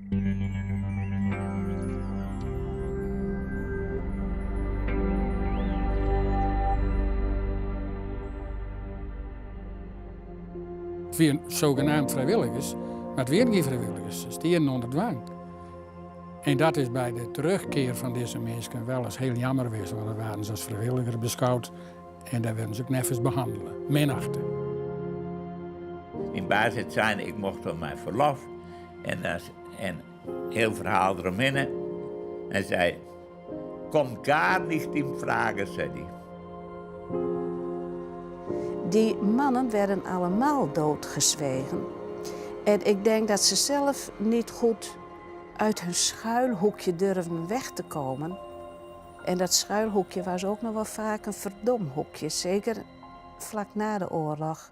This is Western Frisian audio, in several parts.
It wienen zogenaamd frijwilligers, mar it wienen gjin frijwilligers. Se stienen ûnder dwang. En dat is by de terugkear fan dizze minsken wel eens heel jammer west, want dan waarden se as frijwilliger beskoud en dêr werden se ek neffens behannele. Minachte. Myn baas hat sein, ik mocht op mei ferlof en, en heel ferhaal deromhinne. En sei, Komt gar nicht in Frage, sei dy. Die mannen werden allemaal doodgezwegen. En ik denk dat ze zelf niet goed uit hun schuilhoekje durfden weg te komen. En dat schuilhoekje was ook nog wel vaak een verdomhoekje, zeker vlak na de oorlog.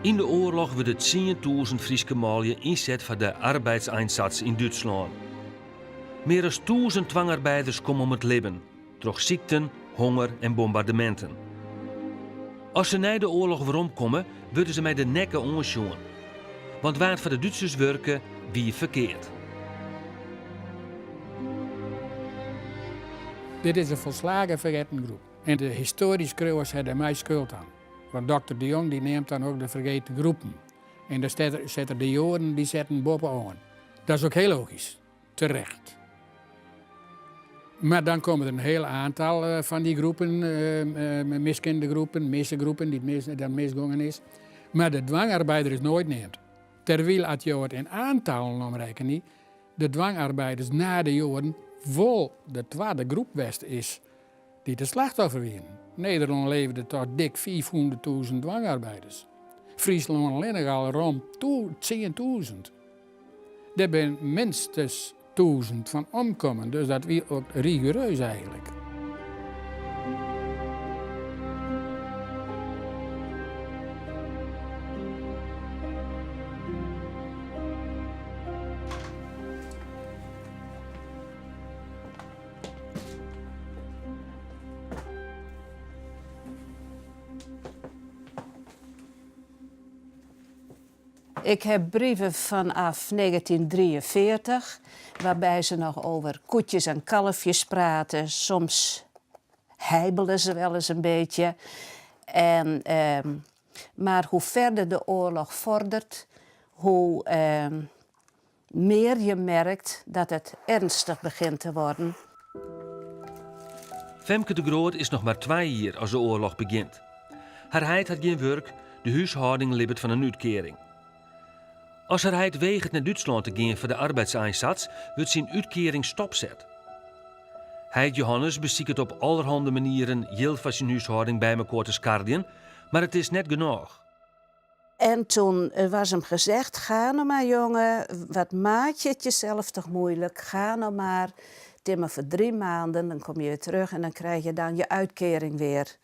Yn de oarloch wurde 10.000 Fryske manlju ynset foar de Arbeitseinsatz yn Dútslân. Mear as 1000 twangarbeiders komme om it libben troch sykten, honger en bombardeminten. As se nei de oarloch weromkomme, wurde se mei de nekke oansjoen. Want wa't foar de Dútsers wurke, wie ferkeard. Dit is in folslagen fergetten groep. En de histoarjeskriuwers ha dêr mei skuld oan. Want dokter De Jong dy neamt dan ook de vergeten groepen. En daar set er de Joaden dy setten boppe-oan. Dat is ook heel logisch. Terecht. Mar dan komme der in heel aantal eh, fan dy groepen, eh, eh, miskende groepen, misse groepen, dy't mis, dat misgongen is. Mar de dwangarbeider is noait neamd. Terwyl as jo it yn oantallen omrekkenje, de dwangarbeiders nei de Joaden wol de twadde groep west is dy't it slachtoffer wienen. Nederlân leverde toch dik 500.000 dwangarbeiders. Fryslân allinnich al rom 10.000. Dêr binne minstens 1000 fan omkommen, dus dat wie ook rigoureus eigenlik. Ik heb brieven vanaf 1943, waarbij ze nog over koetjes en kalfjes praten. Soms heibelen ze wel eens een beetje. En, eh, maar hoe verder de oorlog vordert, hoe eh, mear je merkt dat het ernstig begint te worden. Femke de Groot is noch mar twa jier as de oarloch begjint. Har heit hat gjin wurk, de húshâlding libbet fan in útkearing. As har heit wegeret nei Dútslân te gean foar de Arbeitseinsatz, wurdt syn útkearing stopset. Heit Johannes besiket op allerhande manieren jild foar syn húshâlding by mekoar te skarreljen, mar it is net genôch. En toen was hem gezegd, ga nou maar jongen, wat maak je het jezelf toch moeilijk, ga nou maar. Timmer voor 3 maanden, dan kom je weer terug en dan krijg je dan je uitkering weer.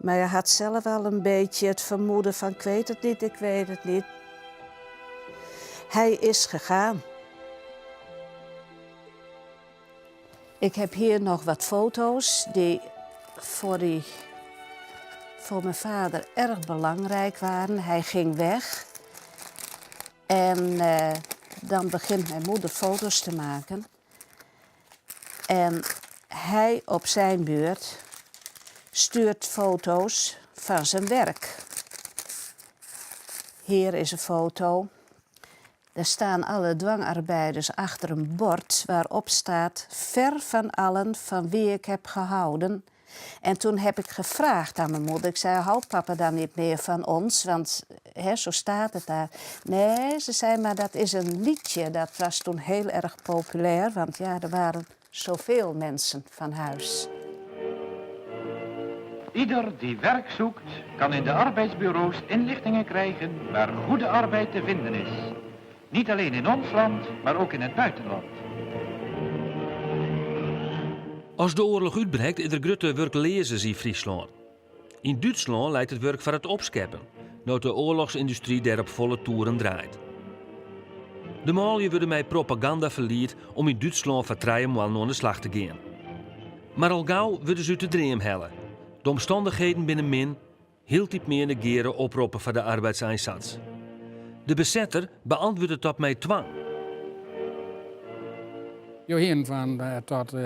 Maar hij had zelf al een beetje het vermoeden van ik weet het niet, ik weet het niet. Hij is gegaan. Ik heb hier nog wat foto's die voor, die voor mijn vader erg belangrijk waren. Hij ging weg. En uh, dan begint mijn moeder foto's te maken. En hij op zijn beurt stuurt foto's van zijn werk. Hier is een foto. Daar staan alle dwangarbeiders achter een bord waarop staat: Ver van allen van wie ik heb gehouden. En toen heb ik gevraagd aan mijn moeder. Ik zei, houdt papa dan niet meer van ons? Want hè, zo staat het daar. Nee, ze zei, maar dat is een liedje. Dat was toen heel erg populair. Want ja, er waren zoveel mensen van huis. Ieder die werk zoekt, kan in de arbeidsbureaus inlichtingen krijgen waar goede arbeid te vinden is. Niet alleen in ons land, maar ook in het buitenland. As de oarloch útbrekt is der grutte wurkleazens yn Fryslân. Yn Dútslân leit it wurk foar it opskeppen, no't de oarlochsyndustry dêr op folle toeren draait. De manlju wurde mei propaganda ferlied om yn Dútslân foar trije moannen oan de slach te gean. Mar al gau wurde se út de dream helle. De omstannichheden binne min, hieltyd mear negeare oproppen foar de Arbeitseinsatz. De besetter beantwurdet dat mei twang. Jo hienen fan tot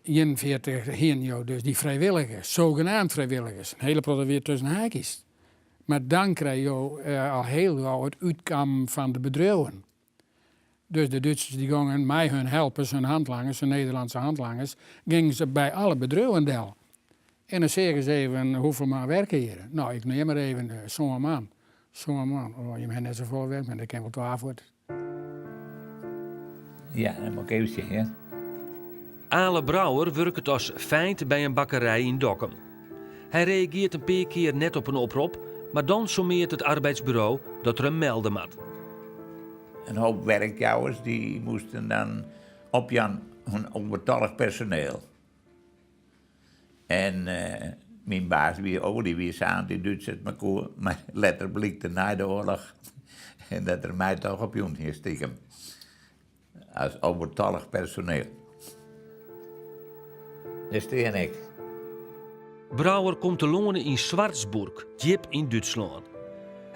41 hienen jo dus dy frijwilligers, zogenaamd frijwilligers. In hiele protte wie tusken haakjes. Mar dan krije jo al hiel gau it útkammen fan de bedriuwen. Dus de Dútsers dy gongen mei hun helpers, hun handlangers, hun Nederlandse handlangers, gingen se by alle bedriuwen del. En dan seagen se even hoefolle man werke hjir. No, ik neam mar even sân man. Sân man, oh, jim ha net safolle werk, mar dat kin wol twa fuort. Ja, dan moat ik even sjen, hear. Ale Brouwer wurket as feint by in bakkerij yn Dokkum. Hy reageart in pear kear net op in oprop, mar dan sommeart it arbeidsburo dat er him melde moat. In hoop werkjouwers dy moasten dan opjaan hun oertallich personeel. En myn baas wie oh, dy wie sa anty-Dúts as mar koe, mar letter blykte nei de oarloch dat er my toch opjûn hie stikem as oertallich personeel. Dêr stean ik. Brouwer komt telâne yn Schwarzburg, djip yn Dútslân.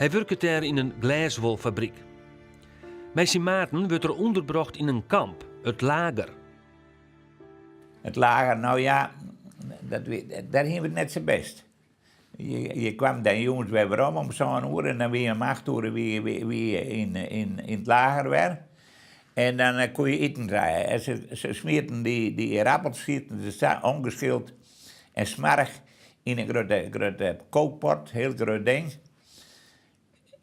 Hy wurket dêr yn in glêswolfabryk. Mei syn maten wurdt er ûnderbrocht yn in kamp, it Lager. It lager, no ja, dat wie, dêr hiene we it net sa bêst. Je, je kwam dan jûns wer werom om sân oere en dan wie je om acht oere wie, wie, wie je yn, yn, yn it lager wer. En dan eh, koe je iten krije. En se, se smieten dy, dy ierdappels smieten se sa ongeschild en smoarch yn in grutte, grutte kookpot, heel grut ding.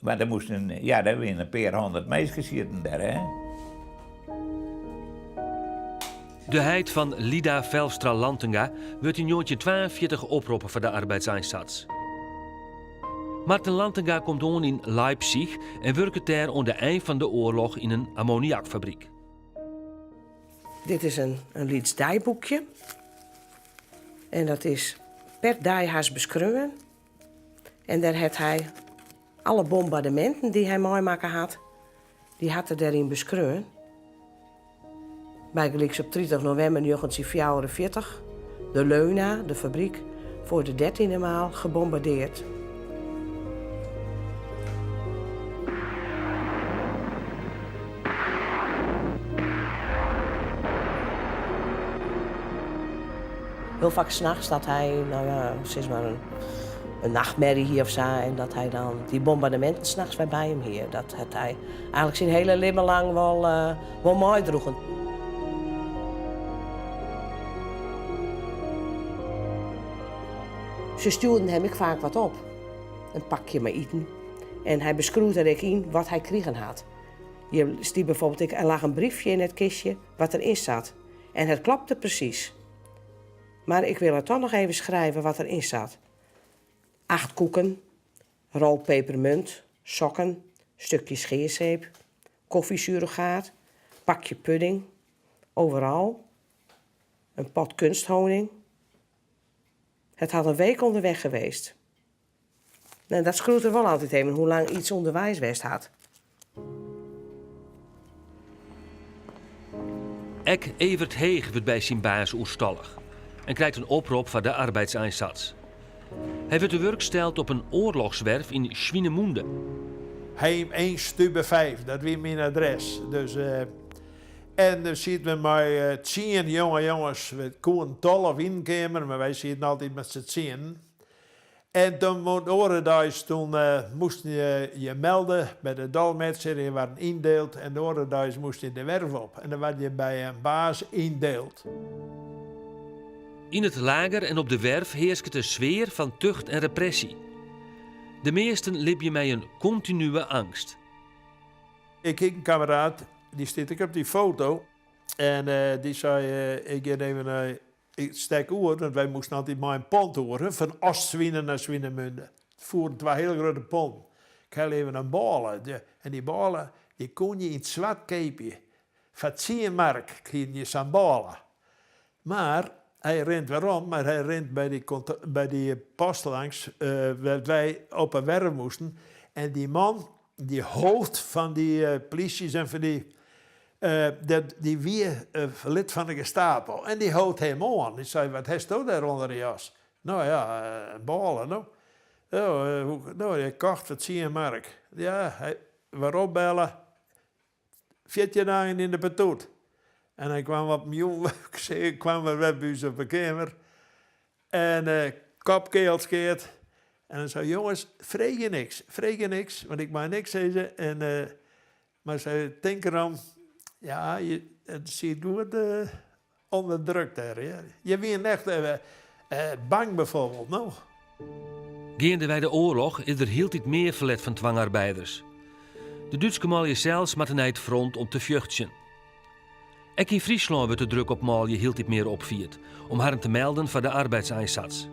Mar der moasten, ja, der wiene in pear hûndert minsken sieten dêr, hè. De heit fan Lida Velstra Lantinga wurdt yn njoggentjintwaenfjirtich oproppen foar de Arbeitseinsatz. Marten Lantinga komt oan yn Leipzig en wurket dêr oan de ein fan de oarloch yn in ammoniakfabryk. Dit is in lyts deiboekje en dat is per dei hast beskreaun. En dêr hat hy alle bombardeminten dy't hy meimakke hat, dy hat er dêryn beskreaun. Bygelyks op 30 novimber 1944, de Leuna, de fabryk, foar de dertiende maal gebombardeard. Hiel faak nachts dat hy, no ja, sis mar in nachtmerje hie of sa en dat hy dan dy bombardeminten nachts wer by him hie. Dat hat hy eigenlik syn hiele libben lang wol, wol meidroegen. Se stjoerden him ek faak wat op, in pakje mei iten. En hy beskriuwt der ek yn wat hy krigen hat. Hjir stie byfoarbyld ek, er lag in briefje yn it kistje wat deryn sat. En het klopte precies. Maar ik wil er toch nog even schrijven wat erin zat. Acht koeken, rol pepermunt, sokken, stukje scheerzeep, koffiesurrogaat, pakje pudding, overal, een pot kunsthoning. Het had een week onderweg geweest. En dat skriuwt er wol altyd even hoe lang iets ûnderweis west hat. Ek Evert Heeg wurdt by syn baas oerstallich en krijt in oprop foar de Arbeitseinsatz. Hy wurdt te wurk steld op in oarlochswerf yn Swinemûnde. Heem 1 Stube 5, dat wie myn adres. Dus, en der sieten we mei tsien jonge jonges, we koenen 12 yn in keamer, mar wy sieten altyd met z'n tsienen. En toen de oare deis toen moasten je je melde by de Dolmetscher, je waarden yndield en de oare deis moast je de werf op en dan waard je by in baas yndield. Yn it lager en op de werf hearsket in sfear fan tucht en repressy. De measten libje mei in kontinue eangst. Ik hie in kameraad, dy stiet ek op dy foto, en dy sei, ik gean even nei Ik stek oer, want wy moasten altyd mei in pont oer, hè, fan Ostswine nei Swinemünde. It foeren twa hiele grutte ponten. Ik helle even in bôle, en dy bôle dy koene je yn it swart keapje. Foar tsien mark krigen je sa'n bôle. Mar hy rint werom, mar hy rint by dy, by dy post langs wêr't wy op 'e werf moasten. En dy man, dy hoofd fan dy plysjes en fan dy, dy wie lid fan de Gestapo. En dy hold him oan. Dy sei, wat hasto dêr ûnder de jas? No ja, in bôle, no. No, ik kocht foar tsien mark. Ja, hy werombelle. 14 dagen yn de petoet. En hy kwam op in jûn, kwam er wer by ús op de keamer. En kop keal skeard. En hy sei, jonges, freegje niks, freegje niks, want ik mei niks sizze. En, mar sei, tink derom, ja, it siet goed ûnder druk dêr. Je wienen echt bang bijvoorbeeld, no. Geandewei de oarloch is der hieltyd mear ferlet fan twangarbeiders. De Dútske manlju sels moatte nei it front om te fjochtsjen. Ek yn Fryslân wurdt de druk op manlju hieltyd mear opfierd om harren te melden foar de Arbeitseinsatz.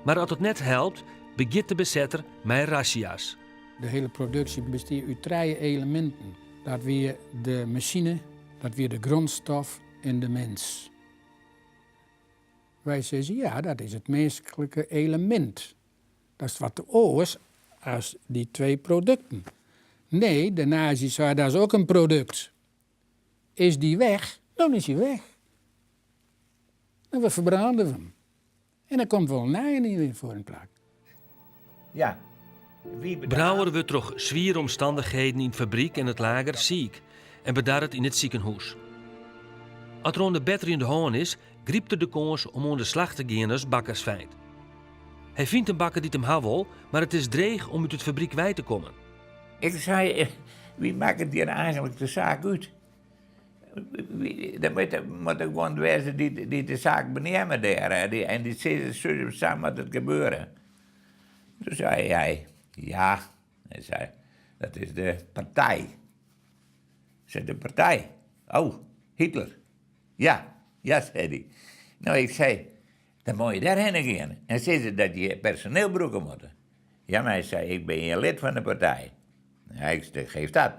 Mar as it net helpt, begjint de besetter mei razzia's. De hiele produksje bestie út trije eleminten. Dat wie de masine, dat wie de grondstof en de mens. Wy sizze ja, dat is it minsklike elemint. Dat is wat oars as dy twee produkten. Nee, de nazi sei dat is ook in produkt. Is dy weg, dan is hy weg. En we ferbrânden him. En der komt wol in nije ien foar yn plak. Ja. Brouwer wurdt troch swiere omstannichheden yn it fabryk en it lager siik en bedarret yn it sikehûs. As er oan de betterjende hân is, grypt er de kâns om oan de slach te gean as bakkersfeint. Hy fynt in bakker dy't him ha wol, mar it is dreech om út it fabryk wei te kommen. Ik sei, wie makket hjir eigenlik de saak út? Der moatte guon wêze dy't de saak beneame dêr en dy't sizze, sa moat it gebeure. Doe sei hy, ja, hy sei, dat is de partij. Ik sei, de partij? Oh, Hitler. Ja, ja, sei hy. No, ik sei, dan moatte je dêrhinne gean en sizze dat je personeel brûke moatte. Ja, mar hy sei, ik bin gjin lid fan de partij. Ja, ik sei, geeft dat.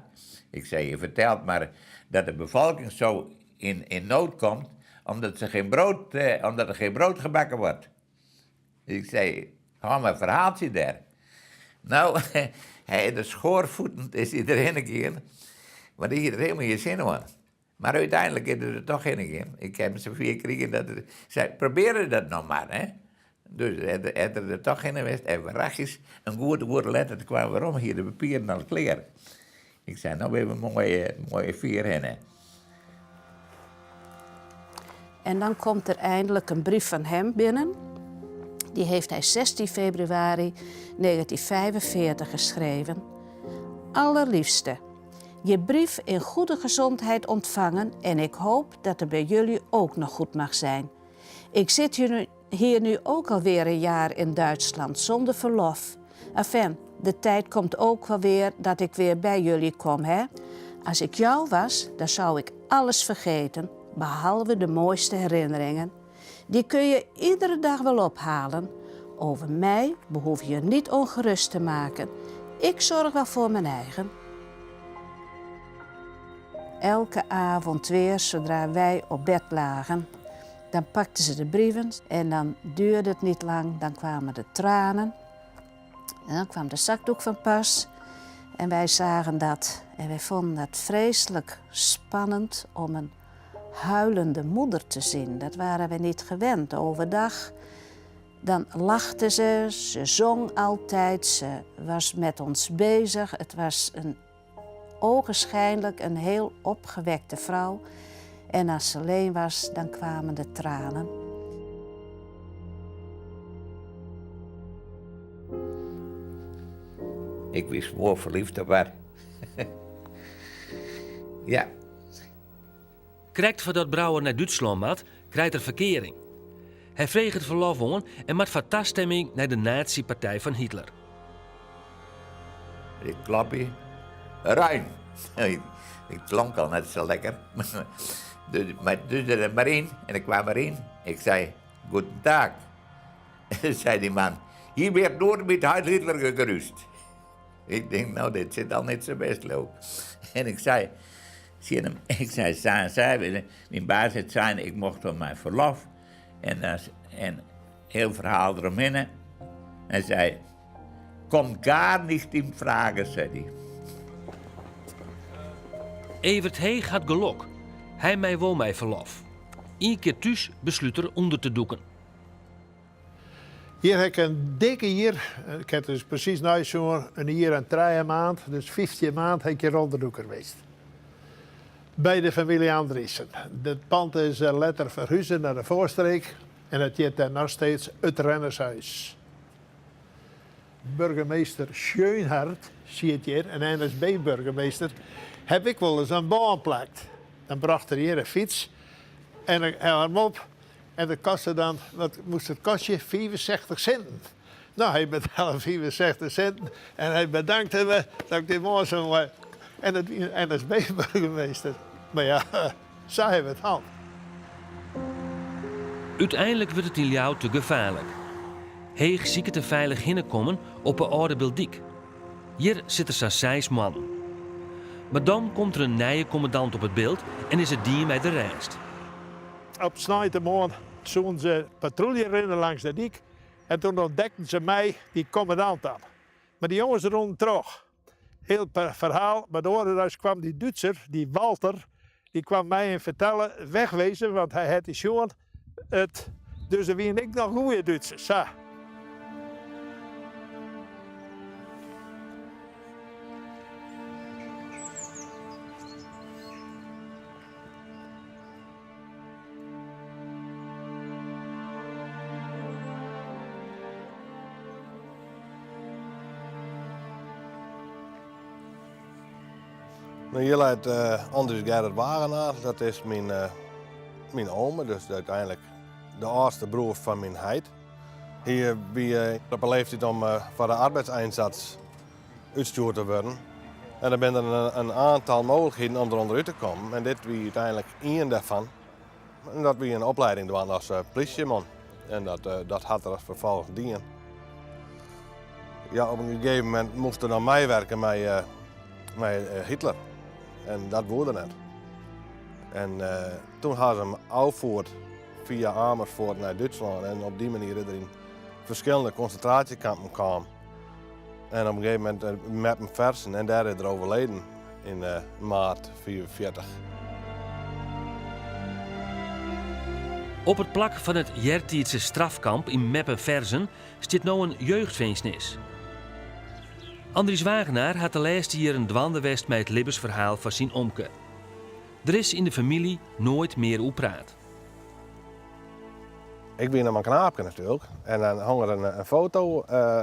Ik sei, je fertelt mar dat de befolking zo in, in nood komt omdat, ze geen brood, eh, omdat er geen brood gebakken wordt. Ik sei, hou mar ferhaaltsje dêr. No, hy de schoorvoetend is hy derhinne gien, mar dy hie der helemaal gjin sin oan. Mar úteinlik is er der toch hinne gien. Ik ha him safier krigen dat er sei, probearje dat noch mar. Hè? Dus hat er der toch hinne west en wrachjes, in goed oere letter kaam werom, hie de papieren al klear. Ik sei, no binne we moai, moai fier hinne. En dan komt er eindelijk een brief van hem binnen. Die heeft hij 16 februari 1945 geschreven. Allerliefste, je brief in goede gezondheid ontvangen en ik hoop dat het bij jullie ook nog goed mag zijn. Ik zit hier nu, hier nu ook alweer een jaar in Duitsland zonder verlof. Enfin, de tijd komt ook wel weer dat ik weer bij jullie kom, hè? Als ik jou was, dan zou ik alles vergeten, behalve de mooiste herinneringen. Die kun je iedere dag wel ophalen. Over mij behoef je niet ongerust te maken. Ik zorg wel voor mijn eigen. Elke avond weer, zodra wij op bed lagen, dan pakten ze de brieven en dan duurde het niet lang, dan kwamen de tranen. En dan kwam de zakdoek van pas en wij zagen dat en wij vonden dat vreselijk spannend om een huilende moeder te zien. Dat waren we niet gewend. Overdag dan lachte ze, ze zong altijd, ze was met ons bezig. Het was een ogenschijnlijk een heel opgewekte vrouw. En als ze alleen was, dan kwamen de tranen. Ik wie smoarferlyfd op har. ja. Krekt foardat Brouwer nei Dútslân moat, krijt er ferkearing. Hy freget ferlof oan en moat foar tastimming nei de nazi-partij fan Hitler. Ik klopje. Rein! Ik klonk al net sa lekker. Dus, mar dus der mar yn en ik kwam deryn. Ik sei, Guten Tag. Sei dy man, hier wird nur mit Heil Hitler gegrüßt. Ik tink, no, dit sit al net sa bêst, leau. En ik sei, tsjin him, ik sei sa en sa, myn baas hat sein ik mocht op mei ferlof en dan en hiel ferhaal deromhinne. Hy sei, Komt gar nicht in Frage, sei hy. Evert Heeg hat gelok, hy mei wol mei ferlof. Ien kear thús beslút er ûnder te dûken. Hjir ha ik in dikke jier, ik ha it dus presys neisjoen, in jier en trije maand, dus 15 maand ha ik hjir ûnderdûker west. By de famylje Andriessen. Dat pand is letter ferhuze nei de Voorstreek en it hjit dêr noch steeds It Rennershuis. Burgemeester Schönhardt siet hjir, in NSB-burgemeester, heb ik wolris in bân plakt. Dan brocht er hjir in fyts en ik helle him op En dat koste dan, wat moast it kostje? 65 sinten. No, hy betelle 65 sinten en hy bedankte me dat ik dy moarn sa moai. En dat wie in NSB-burgemeester. Mar ja, sa hawwe we it hân. Uteinlik wurdt it yn Ljouwert te gefaarlik. Heeg siket in feilich hinnekommen op 'e âlde Biltdyk. Hjir sit er sa'n seis moannen. Mar dan komt der in nije kommandant op it byld en is it dien mei de rêst. Op sneintemoarn soenen se patrûlje rinne langs de dyk en toen ûntdekten se my, dy kommandant dan. Mar dy jonges rûnen troch. Hiel ferhaal, mar de oare deis kwam dy Dútser, dy Walter, dy kwam my en fertelle, wegwezen, want hy hat dy sjoen, it, dus der wienen ek noch goeie Dútsers, sa. No, hjir leit Andries Gerrit Wagenaar, dat is myn, myn ome, dus úteinlik de âldste broer fan myn heit. Hy wie op 'e leeftiid om foar de Arbeitseinsatz útstjoerd te wurden. En der binne der in oantal mooglikheden om der ûnderút te kommen en dit wie úteinlik ien dêrfan. En dat wie in opleiding dwaan as plysjeman en dat, dat hat er as ferfolch dien. Ja, op in gegeven momint moast er dan meiwerke mei, mei Hitler en dat woe er net. En toen ha se him ôffierd fia Amersfoort nei Dútslân en op dy manier is er yn ferskillende konsintraasjekampen kaam. En op in gegeven momint Meppen-Versen en dêr is er overleden yn maart 45. Op it plak fan it eartiidse strafkamp yn Meppen-Versen stiet no in jeugdfinzenis. Andries Wagenaar hat de lêste jierren dwaande west mei it libbensferhaal fan syn omke. Der is yn de famylje noait mear oer praat. Ik wie noch mar in knaapke natuerlik en dan hong der in foto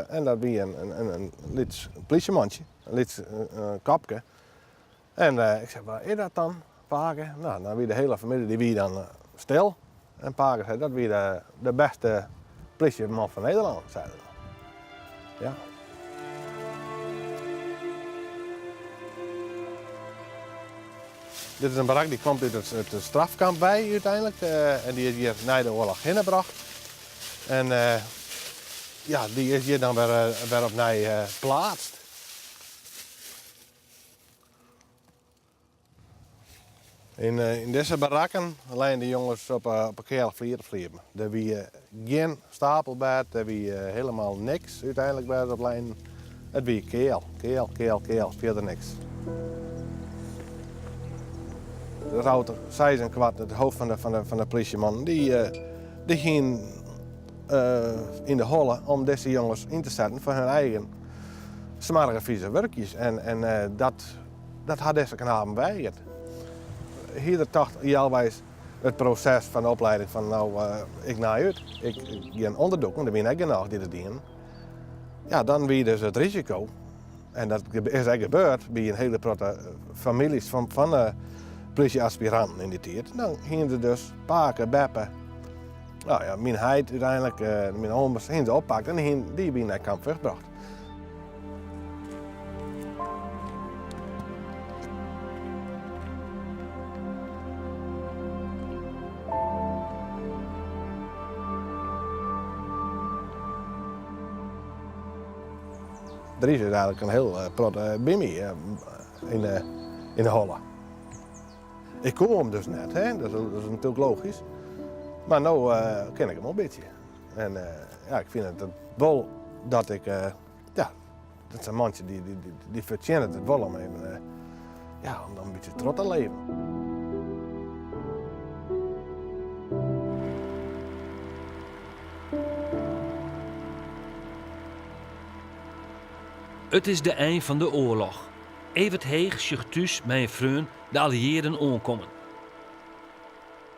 en dat wie in lyts plysjemantsje, in lyts kopke. En ik sei, wat is dat dan, pake? No, dan wie de hiele famylje dy wie dan stil. En pake sei, dat wie de bêste plysjeman fan Nederlân, sei er dan. Ja. Dit is in barak die komt út it strafkamp wei úteinlik en dy is hjir nei de oarloch hinne brocht. En ja, dy is hjir dan wer, wer opnij pleatst. Yn, yn dizze barakken leine de jonges op, op 'e keale flier te sliepen. Der wie gjin stapelbêd, der wie helemaal niks úteinlik wêr't se op leinen. It wie keal, keal, keal, keal, fierder niks. De Rauter, seis en kwart, it hoofd fan de, fan de, fan de plysjemannen, dy, dy hienen yn de holle om dizze jonges yn te setten foar hun eigen smoarge fize wurkjes. En, en dat, dat ha dizze knapen weigerd. Hie er tocht healweis it proses fan de opleiding fan no, ik naai út, ik gean ûnderdûken, der wiene ek genôch dy't it dienen. Ja, dan wie dus it risiko, en dat is ek gebeurd by in hiele protte famyljes fan, fan de plysje-aspiranten yn dy tiid. Dan hiene se dus pake, beppe, nou ja, myn heit úteinlik, myn omers, hiene se oppakt en dy wiene nei Kamp Vught brocht. Der is dus eigenlik in hiel protte by my yn de holle. Ik koe him dus net, hè? Dat is natuerlik logysk. Mar no ken ik him wol in bytsje. En ja, ik fyn it wol dat ik, ja, dat sa'n mantsje dy, dy, dy fertsjinnet it wol om even, ja, om dan in bytsje troch te leven. It is de ein fan de oarloch. Evert Heeg sjocht thús mei in freon de alliearden oankommen.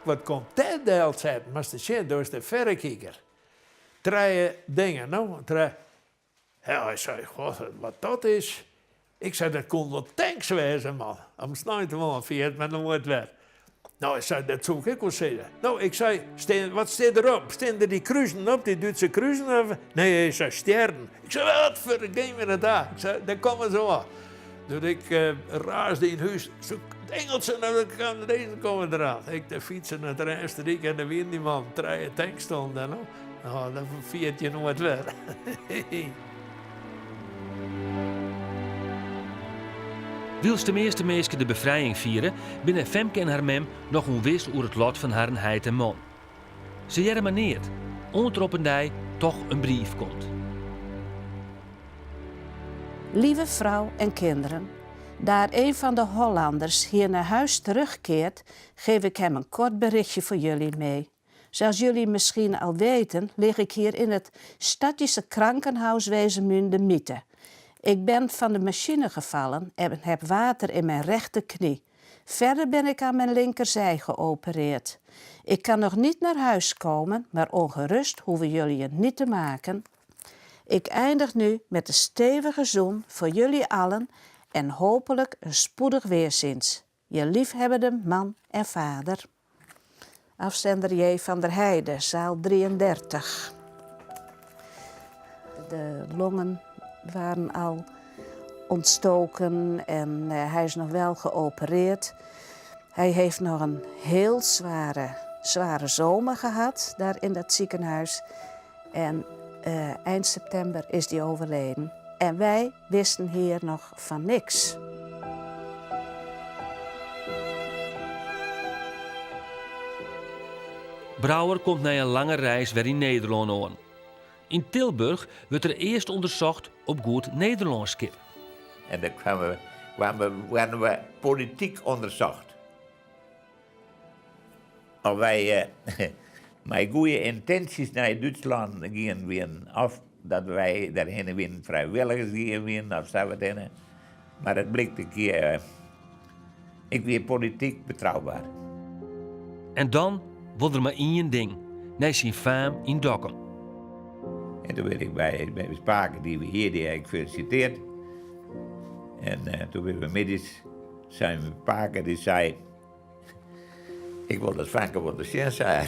Wat komt dêr delsetten? Moatst ris sjen, do is de ferrekiker. Trije dingen, no. Trije. Hy sei, God, wat dat is? Ik sei, dat koenen wol tanks wêze, man. Om sneintemoarn ferjit men noait wer. No, hy sei, dat soe ik ek wol sizze. No, ik sei, stean, wat stiet derop? Stean der dy krusen op, dy Dútse krusen? Of? Nee, hy sei, stjerren. Ik sei, wat fergean we dat? Ik sei, dêr komme se oan. Doe't ik raasde yn hús, de Ingelsen, de Kanadezen komme deroan. Ik de fytsen nei it Eastenryk en dêr wienen dy man, trije tanks stonden dêr no. No, dat ferjit je noait wer. Wylst de measte minsken de befrijing fiere, binne Femke en har mem noch ûnwis oer it lot fan harren heit en man. Se hearre mar neat, oant der op in dei toch in brief komt. Lieve vrouw en kinderen, daar een van de Hollanders hier naar huis terugkeert, geef ik hem een kort berichtje voor jullie mee. Zoals jullie misschien al weten, lig ik hier in het Stadische Krankenhaus Wesermünde Mitte. Ik ben van de machine gevallen en heb water in mijn rechterknie. Verder ben ik aan mijn linkerzij geopereerd. Ik kan nog niet naar huis komen, maar ongerust hoeven jullie het niet te maken. Ik eindig nu met een stevige zoen voor jullie allen en hopelijk een spoedig weerziens. Je liefhebbende man en vader. Afzender J. van der Heijden, zaal 33. De longen waren al ontstoken en eh, hij is nog wel geopereerd. Hij heeft nog een heel zware, zware zomer gehad daar in dat ziekenhuis. En eh, eind september is hij overleden. En wij wisten hier nog van niks. Brouwer komt nei in lange reis wer yn Nederlân oan. Yn Tilburg wurdt er earst ûndersocht op goed Nederlânskip. En dan kwamen we, kwamen we, werden we politiek onderzocht. Of wy mei goede yntinsjes nei Dútslân gien wienen, of dat wy dêrhinne wienen frijwilligers gien wienen of sa wat hinne. Mar it blykt ik hie, ik wie polityk betrouber. En dan wol er mar ien ding, nei syn faam yn Dokkum. En toen bin ik by, by myn pake, dy wie hjir, dy ha ik felisitearre. En toen binne we middeis, sei myn pake, dy sei, Ik wol dat fanke wol ris sjen, sei hy.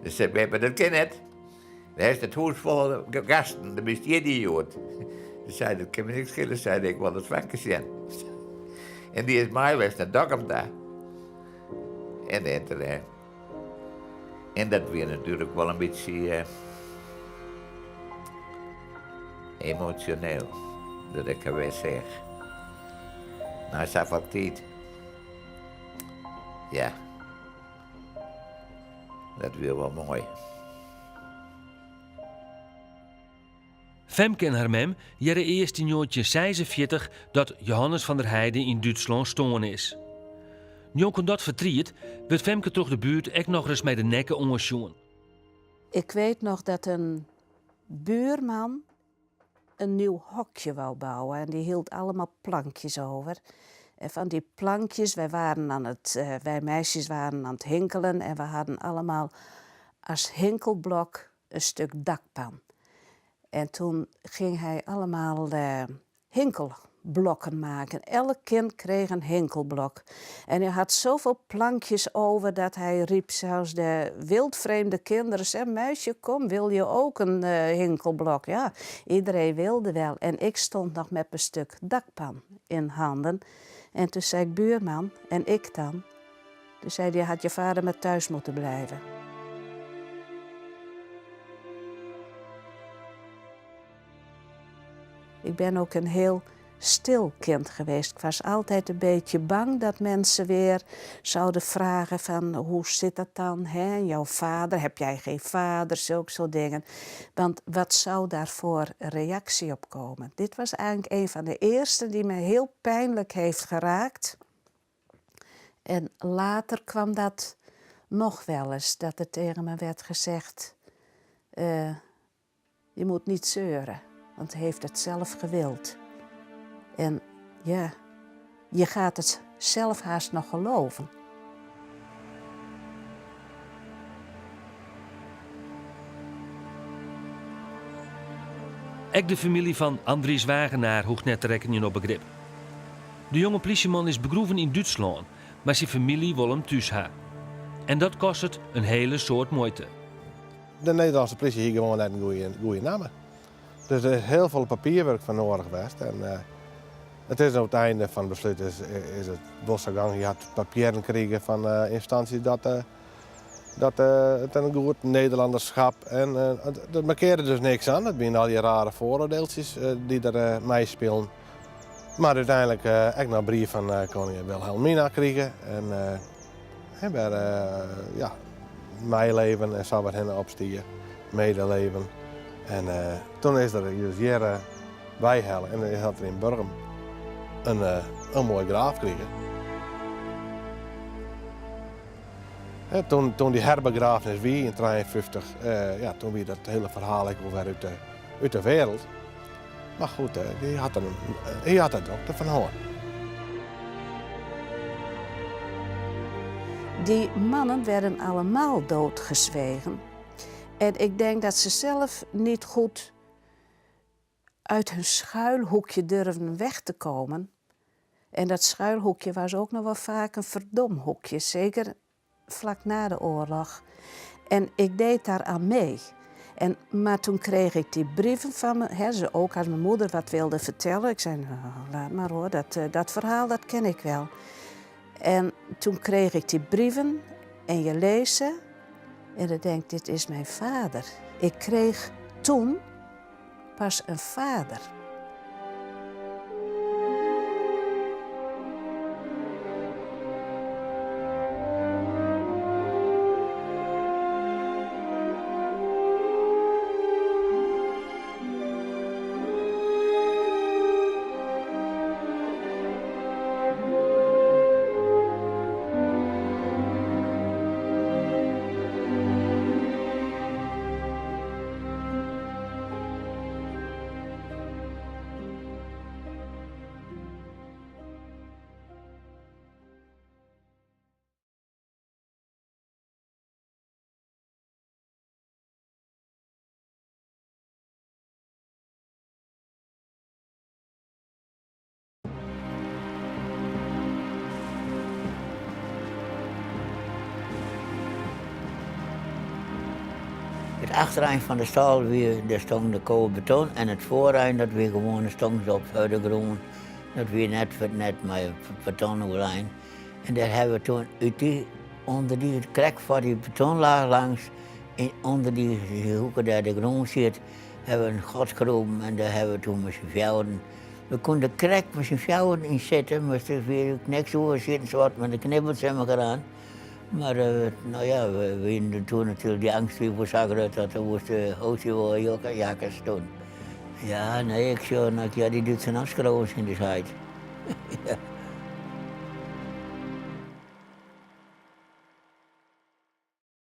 Dus sei beppe, dat kin net. Dêr is it hûs fol gasten, do bist jierdei hjoed. Dus sei, dat kin my niks skele, sei er, ik wol dat fanke sjen. En dy is mei west nei Dokkum ta. En, en, en dat wie natuerlik wol in bytsje emosjoneel, dat ik har wer seach. Nei safolle tiid. Ja, dat wie wol moai. Femke en har mem hearre earst yn 1946 dat Johannes van der Heijden yn Dútslân stoarn is. Njonken dat fertriet wurdt Femke troch de buert ek nochris mei de nekke oansjoen. Ik weet nog dat een buurman een nieuw hokje wou bouwen en die hield allemaal plankjes over. En van die plankjes, wij, waren aan het, uh, wij meisjes waren aan het hinkelen en we hadden allemaal als hinkelblok een stuk dakpan. En toen ging hij allemaal uh, hinkelblokken maken. Elk kind kreeg een hinkelblok. En hij had zoveel plankjes over dat hij riep zelfs de wildvreemde kinderen... Zeg, meisje, kom, wil je ook een uh, hinkelblok? Ja, iedereen wilde wel. En ik stond nog met een stuk dakpan in handen. En toen zei ik, buurman, en ik dan? Toen zei hij, had je vader maar thuis moeten blijven. Ik ben ook een heel stil kind geweest. Ik was altijd een beetje bang dat mensen weer zouden vragen van hoe zit dat dan? Hè? Jouw vader, heb jij geen vader? Zulke soort dingen. Want wat zou daar voor reactie op komen? Dit was eigenlijk een van de eerste die me heel pijnlijk heeft geraakt. En later kwam dat nog wel eens, dat er tegen me werd gezegd: Je moet niet zeuren, want hij heeft het zelf gewild. En ja, je gaat het zelf haast nog geloven. Ek de famylje fan Andries Wagenaar hoecht net te rekkenjen op begrip. De jonge plysjeman is begroeven yn Dútslân, mar syn famylje wol him thús ha. En dat kostet in hiele soad muoite. De Nederlânske plysje hie gewoan net in goede namme. Dus der is hiel folle papierwurk foar nedich west. En it is op it einde fan it beslút is, is it wol sa gong. Hy hat papieren krigen fan ynstânsjes dat, dat it in goed Nederlanderschap en dat markearde dus niks oan. Dat wiene al dy rare foaroardeeltsjes dy't der meispilen. Mar úteinlik ek noch in brief fan koningin Wilhelmina krige en wer ja, meilibjen en sa wat hinne op stie, medeleven. En toen is er dus hjir weihelle en dan hat er yn Burgum in, in moai graaf krigen. Toen, toen dy herbegrafenis wie yn 53, ja, toen wie dat hiele ferhaal ek wol wer út de, út de wereld. Mar goed, hy hat der, hy hat der drokte fan hân. Die mannen werden allemaal doodgezwegen. En ik denk dat ze zelf niet goed uit hun schuilhoekje durfden weg te komen. En dat schuilhoekje was ook nog wel vaak een verdomhoekje, zeker vlak na de oorlog. En ik deed daar aan mee. En, maar toen kreeg ik die brieven van me, hè, ze ook als mijn moeder wat wilde vertellen. Ik zei, nou, laat maar hoor, dat, dat verhaal dat ken ik wel. En toen kreeg ik die brieven en je leest ze. En dan denk ik, dit is mijn vader. Ik kreeg toen pas in vader. It achterein fan de stâl wie, dêr stong de kowe beton en it foarein dat wie gewoan stong se op de grûn. Dat wie net, net mei beton oerlein. En dêr hawwe we toen út dy, ûnder dy, krekt foar dy betonlaach langs, yn, ûnder dy hoeke dêr de grûn siet, hawwe we in gat groeven en dêr hawwe we toen mei syn fjouweren, we koene der krekt mei syn fjouweren yn sitte, mar der wie ek niks oer, sieten swart mei de knibbels tsjin mekoar oan. Mar no ja, we wienen toen natuerlik, dy eangst wie wol sa grut dat der woest hoofdje wol jakkes toen. Ja, nee, ik sjoch noch, ja, dy Dútsen afskroven yn de site. Ja.